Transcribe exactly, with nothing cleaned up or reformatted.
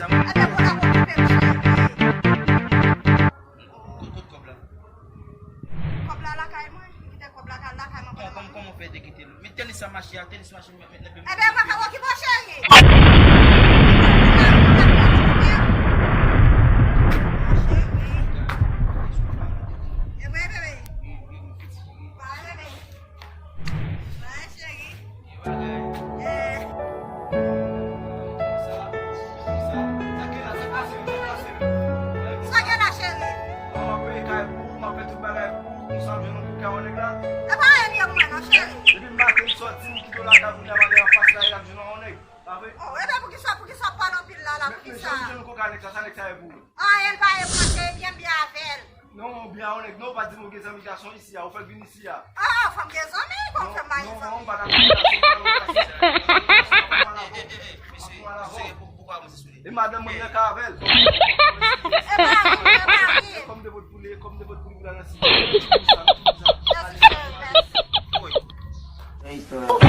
sa, mwen. Ebyen, pou la okipe m, cheri. Kot, kot kòb la? Kòb la lakay mwen. M kite kòb la lakay mwen. Bon, kòman, kòman w fè te kite l? Met tenis sa mache a, tenis mache, met, met, met. Ebyen, mwen ka okipe w, cheri. Cheri. Ebyen, bebe. Bye, bebe. Bye, cheri. Eh. Sa gen la, cheri? Epa anyen li ye pou mwen non, cheri. Depi maten m sòti, m kite w lakay, kounye a m ale anfas la, e ap jwenn yon nèg. Pa vre? Oh, ebyen, poukisa, poukisa w pale anpil la, la, poukisa? Men, men jan m jwenn koka nèg sa, sa nèg sa ye pou ou? Anyen l pa ye pou mwen, cheri, byen, byen avè l. Non, byen, yon nèg, non, ou pa di m ou gen zanmi gason isi a, ou fè l vin isi a. Ah, fò m gen zanmi, bon, fè m pa gen zanmi. Non, non, m pa dakò. E madanm mwen nan ka avè l. E mari, e mari. Kòm de vòt poule, kòm de vòt poule, poule nan si. Mèsi, cheri, mèsi. Ou